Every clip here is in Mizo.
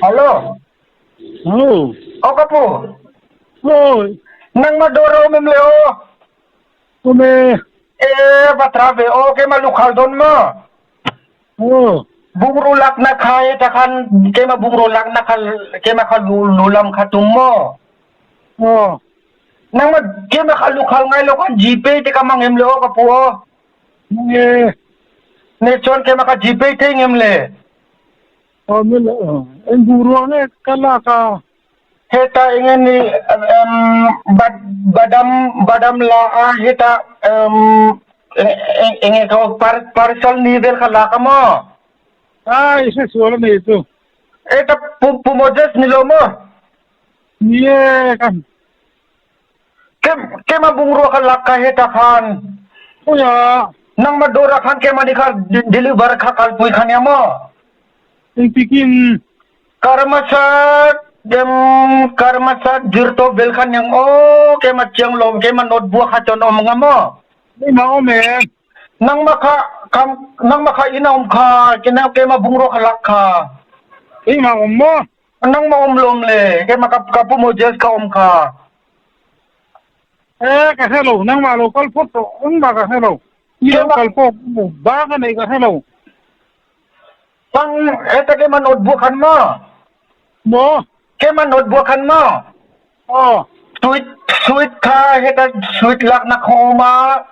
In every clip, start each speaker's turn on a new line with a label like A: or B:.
A: Hello.
B: Hello.
A: Aw ka pu.
B: Oi.
A: Nang ma dawr a um em le aw?
B: Um e.
A: E va tra ve aw ke ma lukhal don ma.
B: Aw.
A: Bungru lak na kha e ta khan ke ma bungru lak na kha ke ma kha lu lulam kha tum mo.
B: Aw.
A: Nang ma ke ma kha lukhal ngai lo khan GPay te ka mang em le aw ka pu aw.
B: Mang e.
A: Ne chuan ke ma kha GPay thei ngem le.
B: Aw mi le eng bungrua nge ka lak a?
A: Heta enge ni badam badam la a heta enge kho parcel ni vel kha lak a maw?
B: Ai hre sual a nei chu.
A: Eta pu pu Moses ni lo maw?
B: Ni e kan.
A: Kem kema bungrua kha lak ka heta khan.
B: Khawiah?
A: Nangmah dawr ah khan kema nih kha deliver kha kalpui kha nia maw?
B: Engtikin?
A: Karmasa dem karmasa dirto vel khan yang o kema chiang lom kema notebook kha chon om nga maw?
B: Keimah awm e.
A: Nangmah kha kam nangmah kha inn a um kha kena kema bungrua kha lak kha.
B: Keimah awm maw?
A: Nangmah um lawm le keimah ka ka pu Moses kha um kha.
B: E ka hre lo nangmah lo kal phawt rawh engmah ka hre lo i lo kal pawh ba ka nei ka hre lo.
A: Pang heta keimah notebook khan maw?
B: Maw?
A: Keimah notebook khan maw?
B: Aw.
A: Sweet sweet kha heta sweet lak na khawm a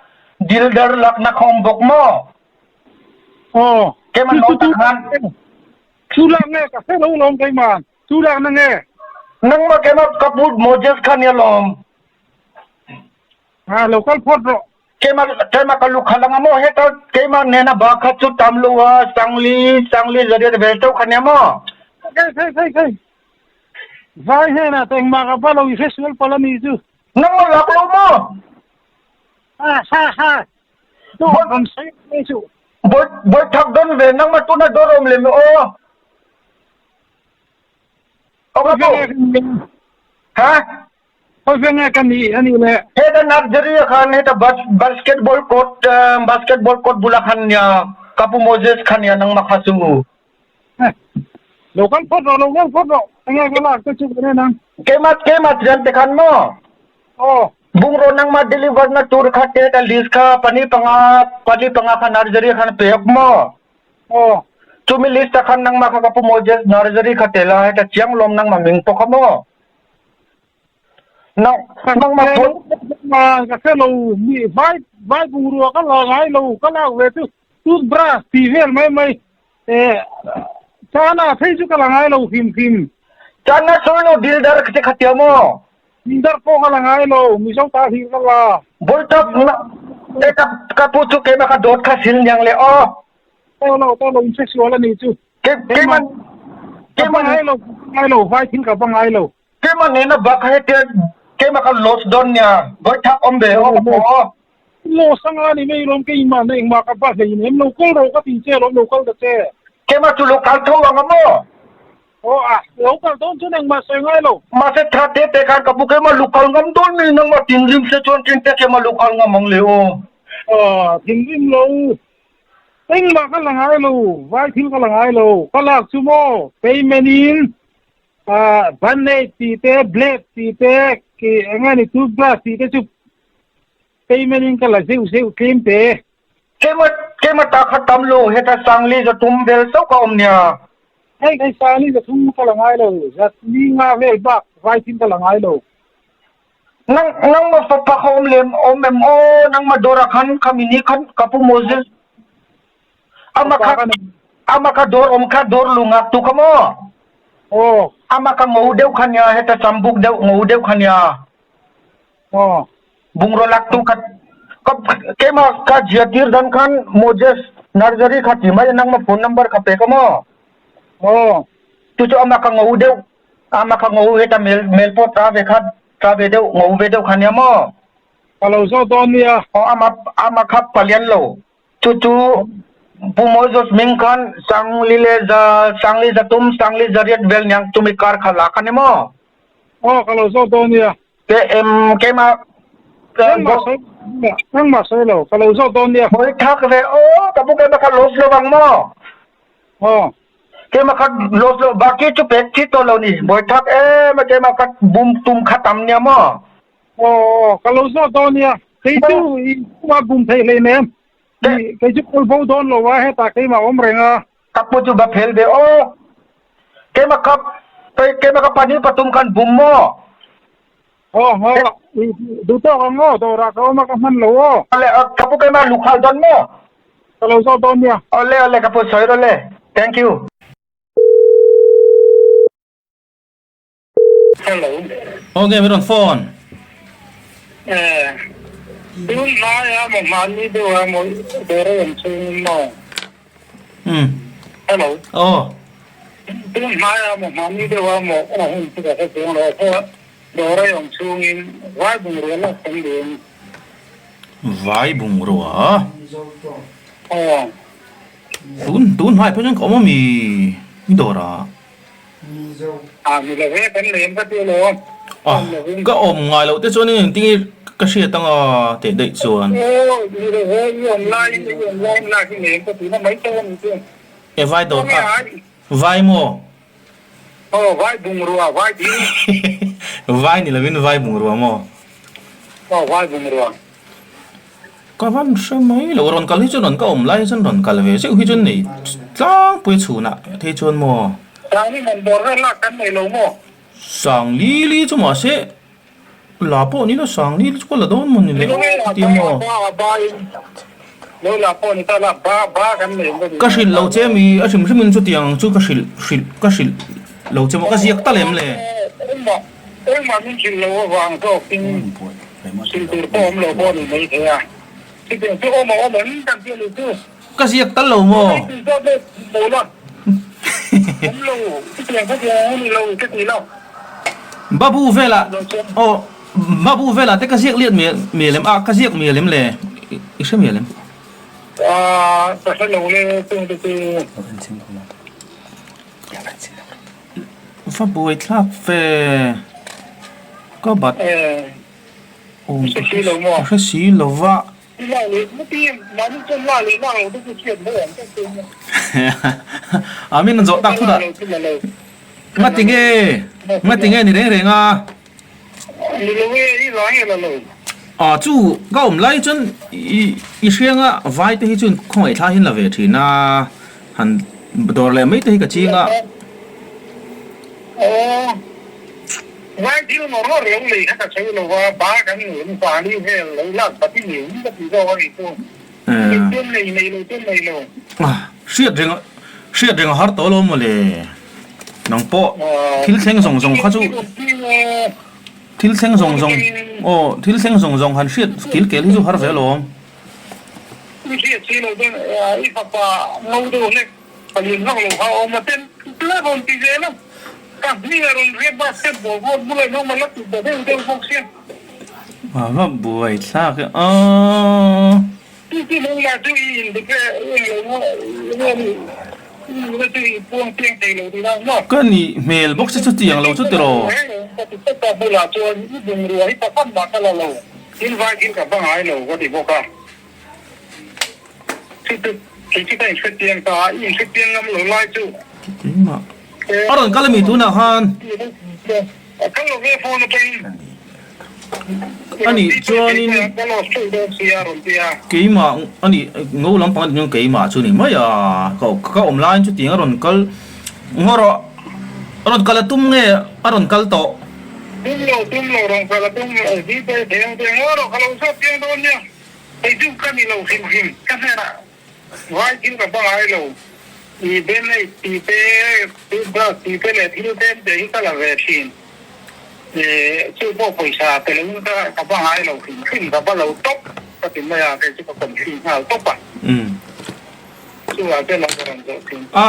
A: dildar lak na khawm bawk maw?
B: Aw.
A: Keimah note khan.
B: Chu lak nge ka hre lo lawm keimah. Chu lak na nge.
A: Nangmah keimah ka pu Moses kha nia lawm.
B: Ha lo kal phawt rawh.
A: Keimah keimah ka lu khalang a maw heta keimah nena ba kha chu tam lo a sangli sangli zariat vel teuh kha nia maw.
B: Thei thei thei thei. Vai hnenah te engmah ka va lo i hre sual palh a ni chu.
A: Nangmah lak lo maw?
B: Ha ha ha. Dawr kan sawi mai chu.
A: Bawi bawi thak don ve nangmah tuna dawr awm lem aw. Aw ka pu. Ha?
B: Khawi ve nge ka nih a nih le?
A: Heta nursery ah khan heta basketball court basketball court bulah khan nia ka pu Moses khan nia nangmah kha chu.
B: Lo kal phawt rawh lo kal phawt rawh enge ka lak te chu ka nen ang.
A: Keimah keimah thian te khan maw?
B: Aw.
A: Bungraw nangmah deliver na tur kha te ta list kha pali panga pali panga kha nursery khan pek maw?
B: Aw.
A: Chumi list ah khan nangmah kha ka pu Moses nursery kha te la heta chiang lawm nangmah ming pawh kha maw? Nang nangmah phone
B: ka hre lo mi vai vai bungrua ka la ngai lo ka lak ve chu toothbrush tih vel mai mai Eh, chana thei chu ka la ngai lo hrim hrim.
A: Chana sawi lo dildar te kha tia maw?
B: Dildar pawh ka la ngai lo, Mizo ta hlir ka la.
A: Boltap na e ka ka pu chu keimah kha dawt kha sil niang le aw.
B: To lo to lo in hre sual a ni chu.
A: Ke keimah
B: keimah ngai lo ngai lo vai thil ka va ngai lo.
A: Keimah nena bak kha hetia keimah kha loss dawn nia voi thak awm ve aw ka pu aw.
B: Loss anga ni mai lawm keimah na engmah ka va hlei nem lo kal ro ka ti che lawm lo kal ta che.
A: Keimah chu lo kal tho anga maw?
B: Aw a lo kal dawn chuan engmah sawi ngai lo.
A: Mahse tha te te khan ka pu keimah lu kal ngam dawn ni nangmah thinrim se chuan tin te keimah lu kal ngam ang le aw.
B: Aw thinrim lo engmah ka la ngai lo vai thil ka la ngai lo ka lak chu maw payment in Band-aid tih te, blade tih te, eng nge ni toothbrush tih te chu payment in ka la zeuh zeuh tlem te.
A: Keimah keimah ta kha tam lo heta sangli za tum vel chauh ka awm nia.
B: Hei hei sangli za thum ka la ngai lo, za li nga vel bak vai thim ka la ngai lo.
A: Nang nangmah fapa kha awm lem awm em aw nangmah dawrah khan khami ni khan ka pu Moses Ama kha ama kha dawr awm kha dawr lungak tu kha maw?
B: Aw.
A: Ama kha ngo deuh kha nia heta chambuk deuh ngo deuh kha nia.
B: Aw.
A: Bungraw lak tu kha ka keimah ka zia tir dan khan Moses nursery kha ti mai nangmah phone number kha pe ka maw?
B: Aw.
A: Tu cu ama kha ngo deuh ama kha ngo heta mel mel pawh ta ve kha ta ve deuh ngo ve deuh kha nia maw?
B: Ka lo zawh dawn nia.
A: Aw ama ama kha palian lo. Cucu Pu Moses ming khan sangli le za sangli zatum sangli zariat vel niang chumi kar kha la khan emaw?
B: Aw ka lo zawt dawn nia.
A: Ke em keimah
B: Engmah sawi engmah sawi lo ka lo zawt dawn nia.
A: Hoi thak ve aw ka pu keimah kha los lo bang maw?
B: Aw.
A: Keimah kha los lo baki chu pek chi to lo ni. Boi thak em a keimah kha bum tum kha tam nia maw?
B: Aw, ka lo zawt dawn nia. Kei chu i chungah bum theih hleinem. Kei chu kawl bo dawn lo a, hetah keimah awm reng a.
A: Ka pu chu va phel ve aw. Keimah kha keimah kha pahnih pathum khan bum maw?
B: Aw, aw, duh tawk ang aw, dawrah ka awm a ka hman lo aw.
A: Awle, ka pu keimah lukhal dawn maw?
B: Ka lo zawt dawn nia.
A: Awle, awle, ka pu sawi rawh le. Thank you.
C: Hello.
D: Ok, mi rawn phone.
C: Eh, tun hmaia maw hmanni deuha maw dawr a awm chhungin maw?
D: Um.
C: Hello.
D: Aw.
C: Tun hmaia maw hmanni deuha maw a hun chu ka hre chuang lo a, pawh dawr a awm chhungin vai bungrua lak kan duh in.
D: Vai bungrua?
C: Aw.
D: Tun tun hmai pawh chuan ka awm a mi i dawrah.
C: A ni lo ve, kan lem ka ti lo.
D: A, ka awm ngai loh te chuan engtin nge ka hriat anga teh daih chuan.
C: Aw, ni lo ve, i awm laiin i awm laiin lak i lem ka ti na mai tawh a ni chu.
D: E vai dawr kha, vai maw?
C: Aw, vai bungrua, vai ding.
D: Vai ni lovin vai bungrua maw?
C: Aw, vai bungrua.
D: Ka van hre mai lo, rawn kal hi chuan rawn ka awm lai chuan rawn kal ve zeuh hi chuan nei tlangpui a chhunah phei chuan maw.
C: Sangli man bawr vel lak kan nei lo maw?
D: Sangli li chu mahse la pawh ni lo, Sangli li chu ka la dawn maw ni le aw ti maw? Ka hrilh lo che mi a hrim hrim in chutiang chu ka hrilh hrilh ka hrilh lo che maw ka ziak ta lem le.
C: Engmah min hrilh lo avang zawkin hrilh tur pawh awm lo pawh a ni mai thei a. Chutiang chu awm a awm em kan tih a ni chu.
D: Ka ziak tal lo maw?
C: Ka tih zawt leh lo la. Awm lo, chutiang chu tiang a ni lo ka ti lo.
D: Babu velah aw Babu velah te ka ziak liat mial em a ka ziak mial em le i hre mial em?
C: Ka hre lo le chung te chu.
D: Va buai thlak ve ka bat awm ka hre si lo va. A min zawh tak thut ah ngati nge ngati nge ni reng reng a. A chu ka awm lai chuan i hrianga vai te hi chuan khawngaih thla hian la ve thin a han dawr leh mai te hi ka ching a.
C: Aw, vai thil ngawr ngawr lo lei kha ka sawi lo va, ba kan ngen pali vel lo lak bat i ngen ka ti zawk a nih chu. Nei chuan nei, nei lo chuan nei lo.
D: Hriat reng hriat reng a har tawh lo maw le. Nang pawh thil thleng zawng zawng kha chu thil thleng zawng zawng aw thil thleng zawng zawng han hriat kil kel hi chu har ve alawm.
C: I hriat si lo chuan i fapa ngo deuh hlek palian vak lo kha a awm a ten tlem a rawn ti zel a, ka hming a rawn riat basketball court bulah in awm a la ti ta deuh deuh bawk sia.
D: A va buai thlak e aw.
C: Chu chu lung lah chu i indik e eng lo maw eng nge i nihna chu i puang chiang thei lo tih ang maw.
D: Ka nih hmel bawk si chutiang lo chu tiraw.
C: Ka ti tawp a bulah chuan i bungrua hi pakhat mah ka la lo. Thil vai thil ka hma ngai lo ka ti bawk a. Chu chu kei chu ka inhre chiang ta a, i inhre chiang ngam lo lai chu.
D: Keimah a rawn kal ami tunah khan.
C: A kal lo ve phone atangin.
D: A nih chuanin keimah a nih ngo lampang a nih chuan keimah chu a ni mai a, ka awm laiin chutiang a rawn kal ngawr a, a rawn kal a tum nge a rawn kal tawh?
C: Tum lo, tum lo rawn kal a tum lo, zing pawh thei ang che ngawr rawh ka lo zawt chiang dawn nia, kei chu ka ni lo hrim hrim ka hnenah vai thil ka hma ngai lo, i band-aid tih te, toothbrush tih te leh thil tlem te hi ka la ve thin. Chu pawh pawisa pe loin ka va ngai lo hrim hrim, ka va lo tawp ka ti mai a, kei chu ka confuse nghal tawp a. Chuvah chuan lo ka rawn zawh thin.
D: A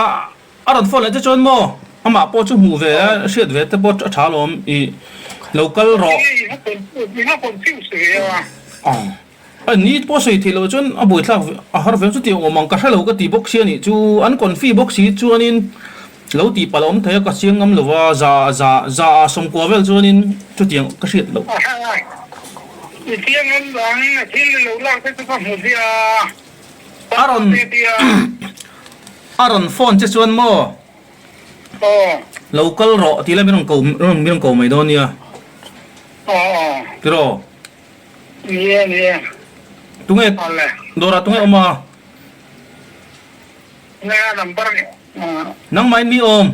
D: a rawn phone leh che chuan maw amah pawh chu hmuh ve a, hriat ve te pawh a tha alawm i lo kal rawh.
C: I nga confuse ve a.
D: A ni pawh sawi theih loh chuan a buaithlak a har veng chutiang awm ang ka hre lo ka ti bawk si a nih chu an confi bawk si chuanin lo tih palh a awm thei a ka chiang ngam lo va za za za ah sawmkua vel chuanin chutiang ka hriat loh.
C: I chiang ngam ang a thil ni lo lak te chu ka hmu ziah
D: a rawn a rawn phone che chuan maw. Lo kal rawh tih la min rawn ko min rawn ko mai dawn nia. Tiraw? Tunge dawrah tunge awm a? Nangmahin mi awm?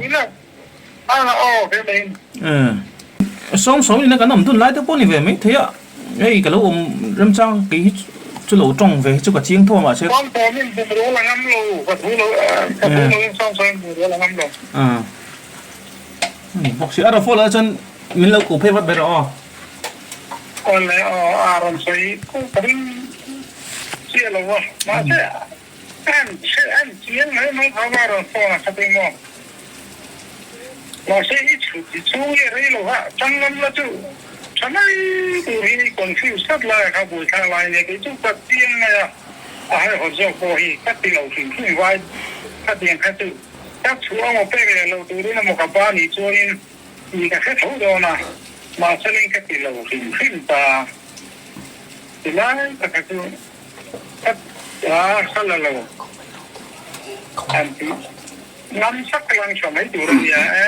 D: Sawmsawm ina kan awm dun lai te pawh ni ve mai thei a, hei ka lo awm remchang kei hi chu lo tawng ve hi chu ka chiang tho a mahse. Bawk si a raw lah chuan min lo ko phei vat ber aw.
C: Awle aw a rawn sawi ka ring chiah lo a mahse an an chiang mai mai kha a rawn phone a kha pawimawh mahse i chhut i chhung leh rei lo va changlam la chu tha mai tur hi i confuse tlat lai a kha buaithlak lai nia kei chu ka chiang mai a a haihawt zawk pawh hi ka ti lo hrim hrim vai khatiang kha chu Ka chhuah maw pek leh lo turin emaw ka pa nih chuanin tih ka hre tho dawn a, mahseleng ka ti lo hrim hrim ta. Ti lai taka chu ka a ka la lo an ti ngam sak lang tha mai tur a nia e,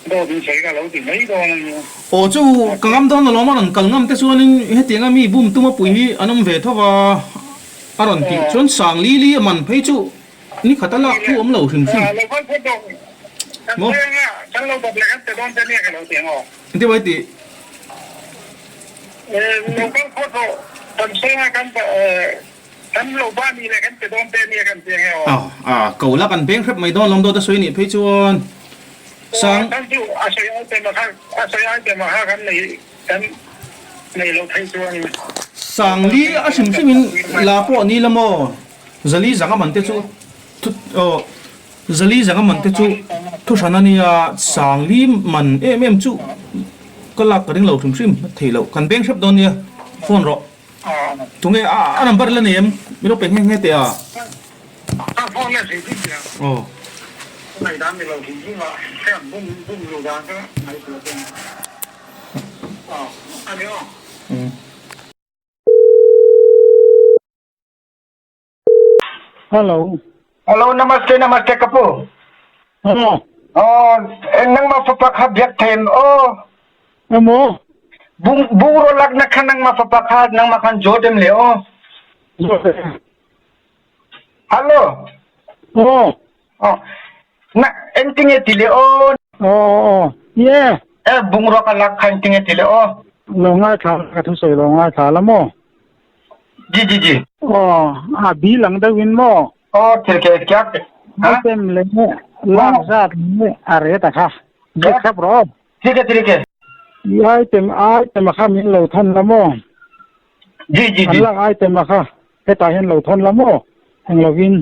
C: dawt in sawi ka lo ti mai dawn a nia.
D: Aw chu ka ngam dawn alawm a rawn kal ngam te chuanin hetianga mi bum tuma pui hi an awm ve tho va a rawn tih chuan Sangli li a man phei chu Ni khat a lak thu awm lo hrim hrim. Maw? Engtin mai tih? A, ko la kan beng hrep mai dawn lawm dawt a sawi nih phei chuan Sang. Sangli a hrim hrimin la pawh ni la maw? Zali zanga man te chu aw Zali zanga man te chu thu hran a nia, Sangli man em em chu ka lak ka ring lo hrim hrim thei lo, kan beng hrep dawn nia, phone rawh. Tunge a number la nei em? Min lo pe nghe nghe teh a. Aw.
B: Hello.
A: Hello, namaste, namaste ka pu.
B: Oh.
A: Oh, nangma fapa kha biak them oh.
B: Emo.
A: Bung bung ro lak na kha nangma fapa kha nangma khan jo dem le oh. Hello.
B: Oh.
A: Oh. Na engtinge ti le oh.
B: Oh oh. Yeah.
A: Eh bung ro ka lak kha engtinge ti le oh.
B: Lo ngai thla ka thu soi lo ngai thla la mo.
A: Ji ji ji.
B: Aw, a bil ang deuhin maw?
A: Aw, thil ke kyak.
B: Ha? Tem le lak zat le a re ta kha. Ziak thlap rawh.
A: Thik e thik e.
B: I item item a kha min lo thawn la maw?
A: Ji ji ji.
B: An lak item a kha hetah hian lo thawn la maw? Eng lovin.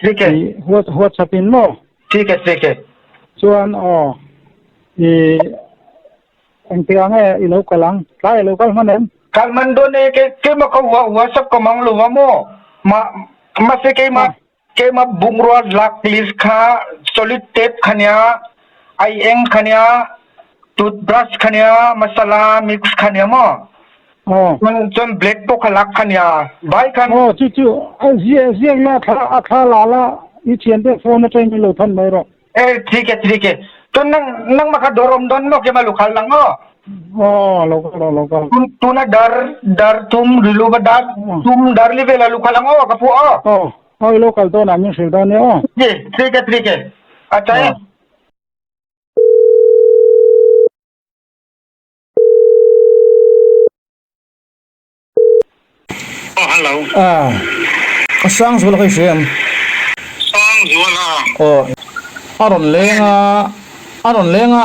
A: Thik e.
B: WhatsApp in maw?
A: Thik e thik e.
B: Chuan aw i Engtiang nge i lo kal ang? Tlai i lo kal hman em?
A: Kal hman dawn e, kei keimah ka hua WhatsApp ka mang lo va maw? Ma mahse keimah keimah bungrua lak list kha solid tape kha nia, aieng kha nia, toothbrush kha nia, masala mix kha nia maw?
B: Aw.
A: Chuan chuan black pawh kha lak kha nia. Vai khan
B: Aw chu chu a ziak ziak la thla a thla la la i thiante phone atangin i lo thawn mai rawh.
A: E thik e thik e tun nang nangmah kha dawr awm dawn maw kema lukhal lang aw.
B: Aw lo kal aw lo kal.
A: Tun tuna dar dar thum rilu ba dar thum dar li vela lukhal ang aw ka pu aw.
B: Aw aw i lo kal dawn ah min hrilh dawn nia aw.
A: Ji thik e thik e acha e.
C: Aw hello.
D: Ah a sang zual a ka i hria em?
C: Sang zual a.
D: Aw a rawn leng a a rawn leng a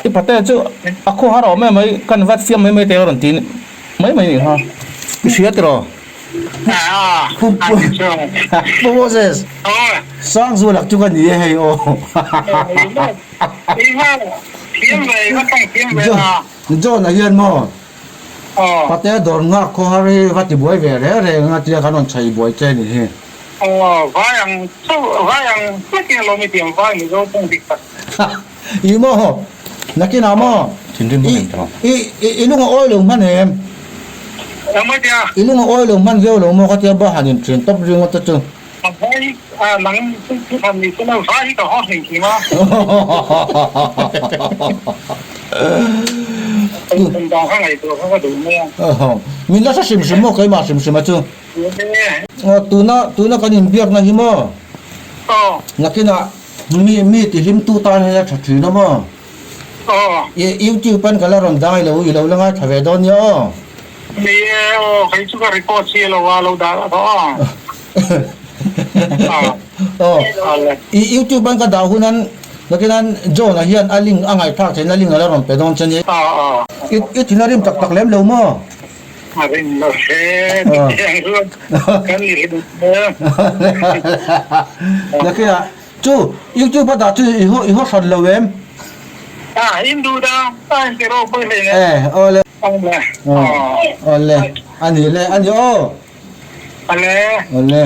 D: i pate chu a khaw har awm em mai kan vat fiam mai mai te a rawn ti mai mai nih kha i hria tiraw?
E: Pu Moses sang zual ak chu ka ni e hei aw. John-a hian maw Patea dawr nghak khawhar hi va ti buai ve reng reng a tia kan rawn chhai buai che ni hi.
C: Aw vai ang chauh vai ang hlekin alawm i tiang vai Mizo tawng dik tak.
E: I maw nakinah maw i i i lung a awi lo hman em?
C: Eng mai tia?
E: I lung a awi lo hman viau lo maw ka tia ba han in thian tawp ringawt te chu.
C: Vai a nang thu tham ni chuan vai hi ka haw hlei thim a. Tum dang kha ngaihtuah kha ka duh mai a.
E: Min la hre hrim hrim maw keimah hrim hrim a chu. Tuna tuna kan inbiakna hi maw nakinah mi mi tihlimtu tan hian a tha thin a maw. I YouTube an ka la rawn dai lo i lo la ngaithla ve dawn nia aw.
C: Ni e aw kei chu ka record si lo a lo dah tawh a.
E: Aw i YouTube an ka dah hun an nakin an John a hian a link a ngaihthlak theihna link a la rawn pe dawn che nia. I i thin a rim tak tak lem lo maw?
C: A rim lo hle chutiang chuan kan ni hlum hle.
E: Nakin ah Chu YouTube a dah chu i haw i haw hran lo em?
C: A in duh dah a in ti ropui hle nen.
E: E awle.
C: Awle.
E: Awle. Ani le ani aw.
C: Ale.
E: Awle.